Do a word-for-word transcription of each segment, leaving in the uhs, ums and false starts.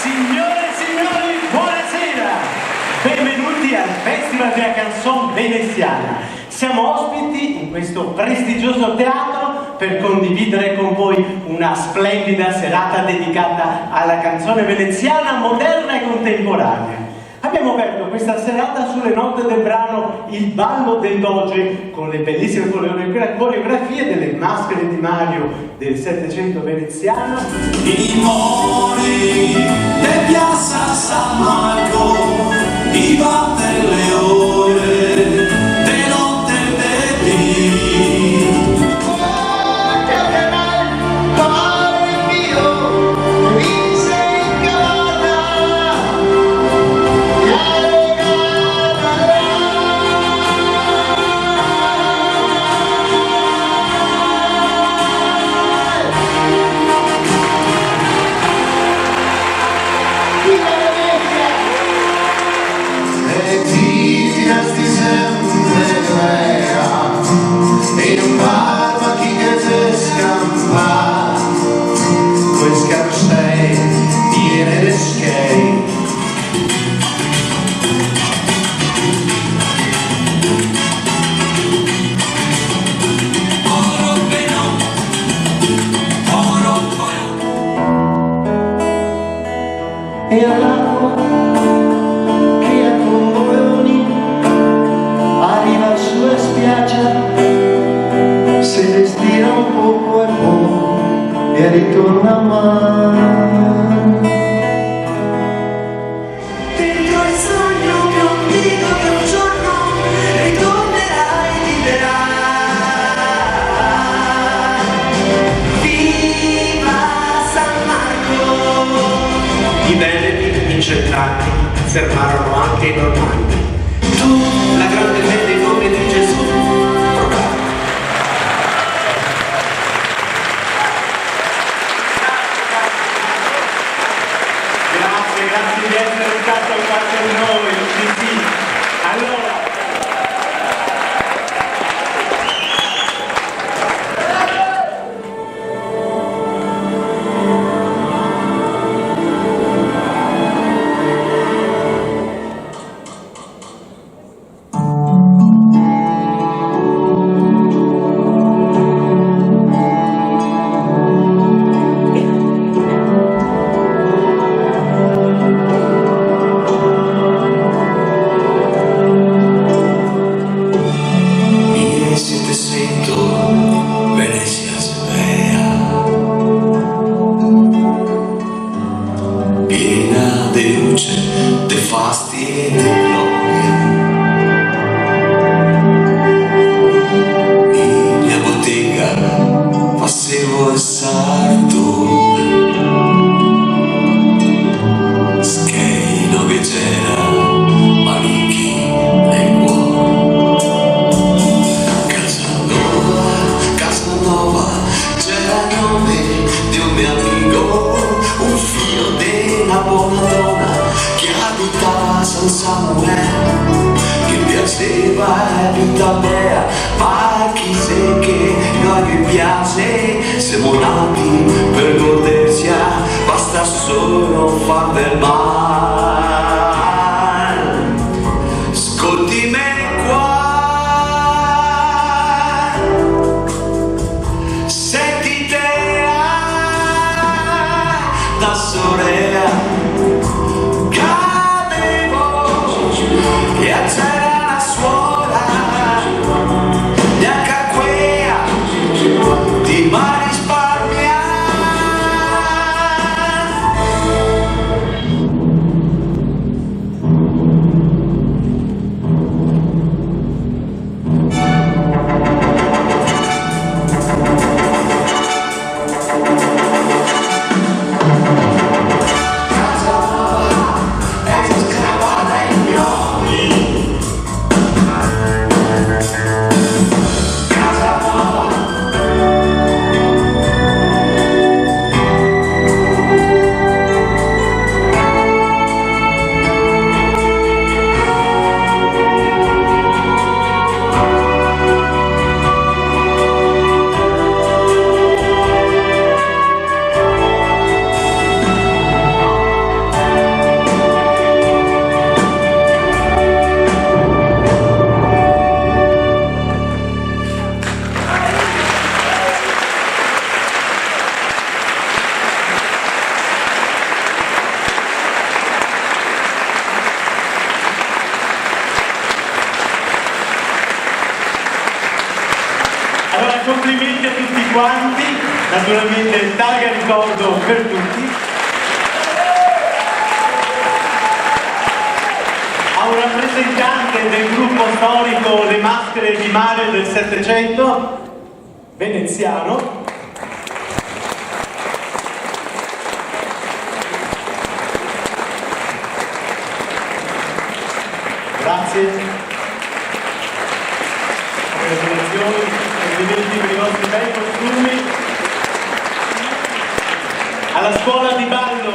Signore e signori, buonasera! Benvenuti al Festival della Canzone Veneziana. Siamo ospiti in questo prestigioso teatro per condividere con voi una splendida serata dedicata alla canzone veneziana moderna e contemporanea. Abbiamo aperto questa serata sulle note del brano Il ballo del Doge, con le bellissime coreogra-, coreografie delle maschere di Mario del Settecento veneziano. I mori de Piazza San Marco, i batte le ore de notte de dì. E ti tirasti sempre via, e in barba chi che se scampa, coi scarpei pieni de schei. E a l'acua che a Comboleoni ariva su a spiagia, se destira un poco e po' e ritorna a mar. Dentro el sogno che ho vivido che un giorno ritornerai, ti dirà: "Viva San Marco!" I Veneti in cent'anni fermarono anche i Normanni. Tu, la grande fede come di Gesù, proclama. Grazie, grazie di essere stato qua con noi, sì, sì. Allora, Mile setesento, Venezia se vea, piena de luce, de festa e de gloria. In la botega fasevo el sarto, schei no ghe gera, ma ricchi de cuor. Casanova, Casanova, gera el nome de un me amigo, un fio de na bona dona che abitava a San Samuel, che piaseva a tuta bea, ma chi xe che no ghe piase? Semo nati per godercela, basta solo no far del mal. Scoltime qua. Sentite, ah, da sorela, cadevo, e a gera la suora, gnanca quea ti m'ha risparmià. Tuti quanti, naturalmente, targa ricordo per tuti. A un rappresentante del gruppo storico Le Maschere di Mare del Settecento, veneziano. Grazie. Congratulazioni, complimenti per i vostri bei costumi. Alla scuola di ballo,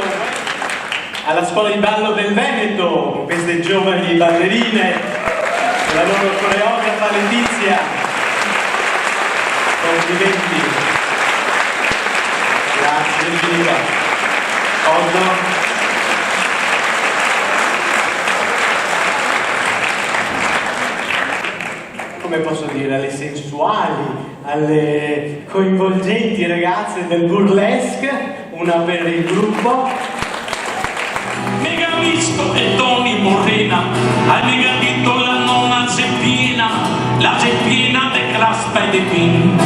alla scuola di ballo del Veneto, con queste giovani ballerine, con la loro coreografa Letizia. Complimenti. Grazie, Virginia. Oddo. Come posso dire, alle sensuali, alle coinvolgenti ragazze del burlesque, una per il gruppo. Me ga visto el Toni Morena, el me ga dito: "La nona xe piena, la xe piena de craspa e de vin."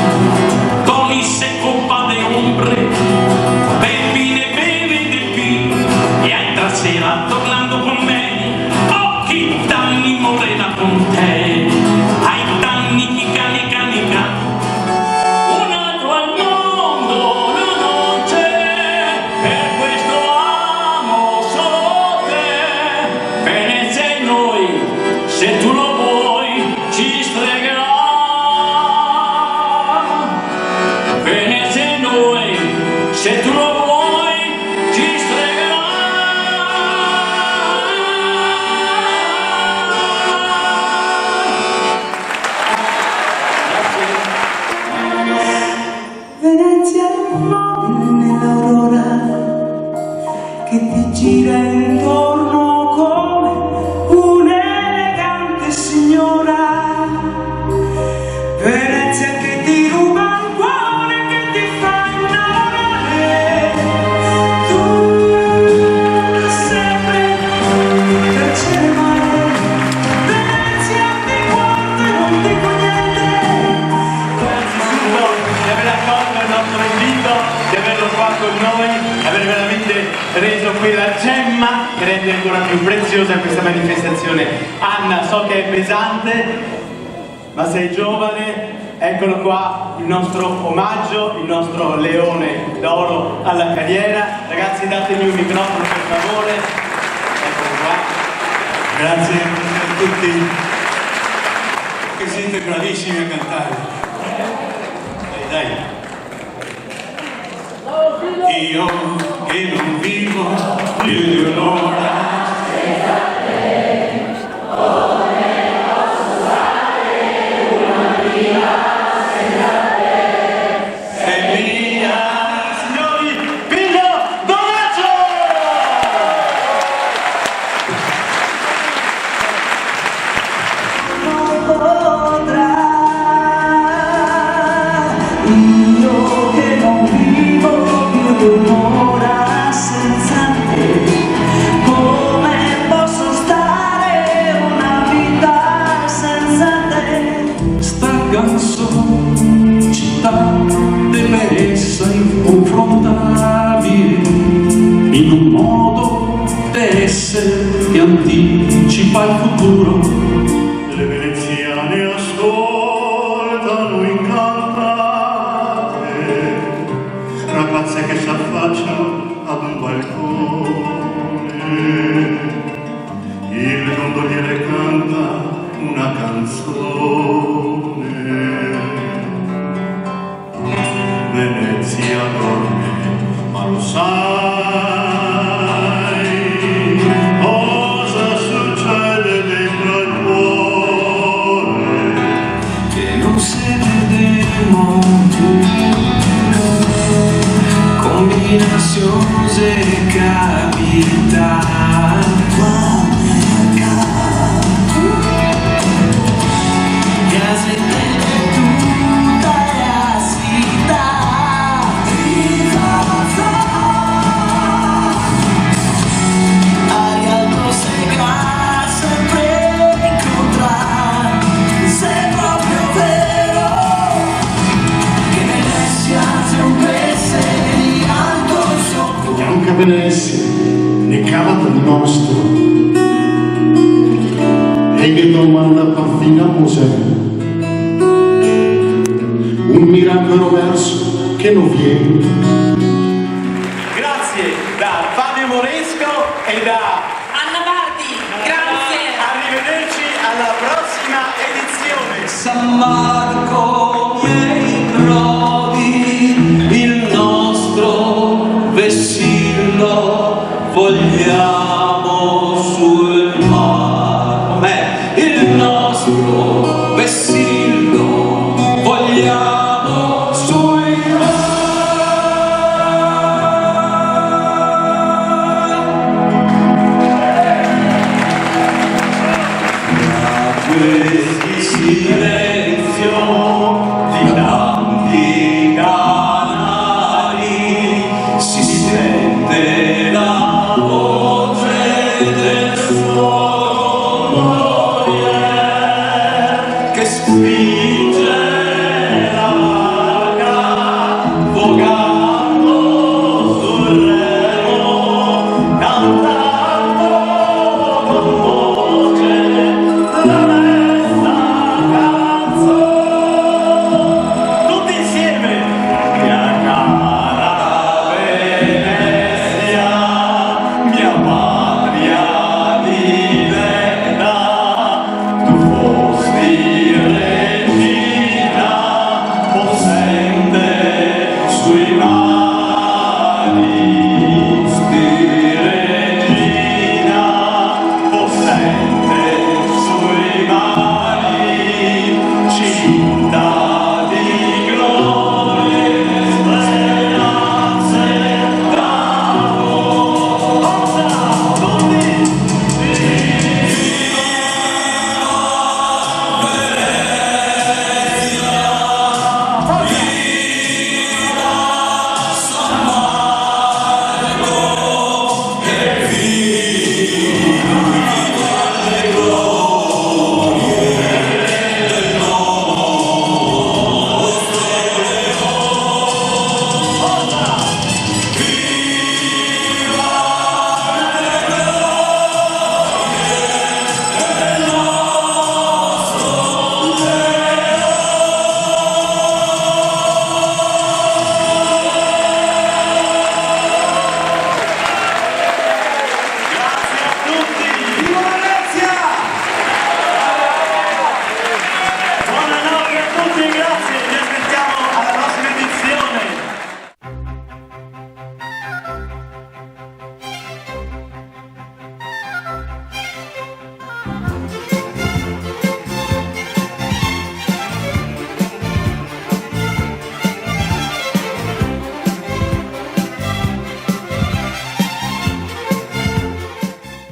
Toni se copa de ombre, Pepine beve de vin, e altra sera tornando con me, oh, che tanni, Morena, con te, ai tanni, chi cani, cani, cani. Un altro al mondo no, no xe, per questo amo solo te. Venezia e noi, se tu lo vuoi, ci stregherà. Venezia e noi, se tu lo vuoi, ci stregherà. Venezia immobile nell'aurora, che ti gira intorno come un'elegante signora. Venezia che ti ruba il cuore, che ti fa innamorare. Tu sempre per cercare. Venezia ti porta e non dico niente. Innanzitutto di aver accolto il nostro invito, di averlo qua con noi, aver veramente reso quella gemma che rende ancora più preziosa questa manifestazione. Anna, so che è pesante, ma sei giovane, eccolo qua, il nostro omaggio, il nostro leone d'oro alla carriera. Ragazzi, datemi un microfono, per favore. Eccolo qua. Grazie, buonasera a tutti. Che siete bravissimi a cantare. Dai, dai. Io che non vivo più di un'ora senza te, come posso stare una vita senza te? È mia, signori, Piglio Donaggio! Non potrà, io che non vivo più di un'ora senza te, come posso stare una vita senza te? Sta canzon, città de bellezza inconfrontabile, in un modo d'essere che anticipa il futuro. Le veneziane ascoltano incantate, ragazze che s'affacciano ad un balcone. Il gondoliere canta una canzone. Venezia dorme, ma lo sai cosa succede dentro il cuore? Che non se perdemo più combinazioni capitali. Ne cava dal nostro e ne domanda parfin a Mosè. Un miracolo verso che no vien. Grazie da Fabio Moresco e da Anna Bardi, grazie. Arrivederci alla prossima edizione. San Marco miei prodi, il nostro vessillo vogliamo.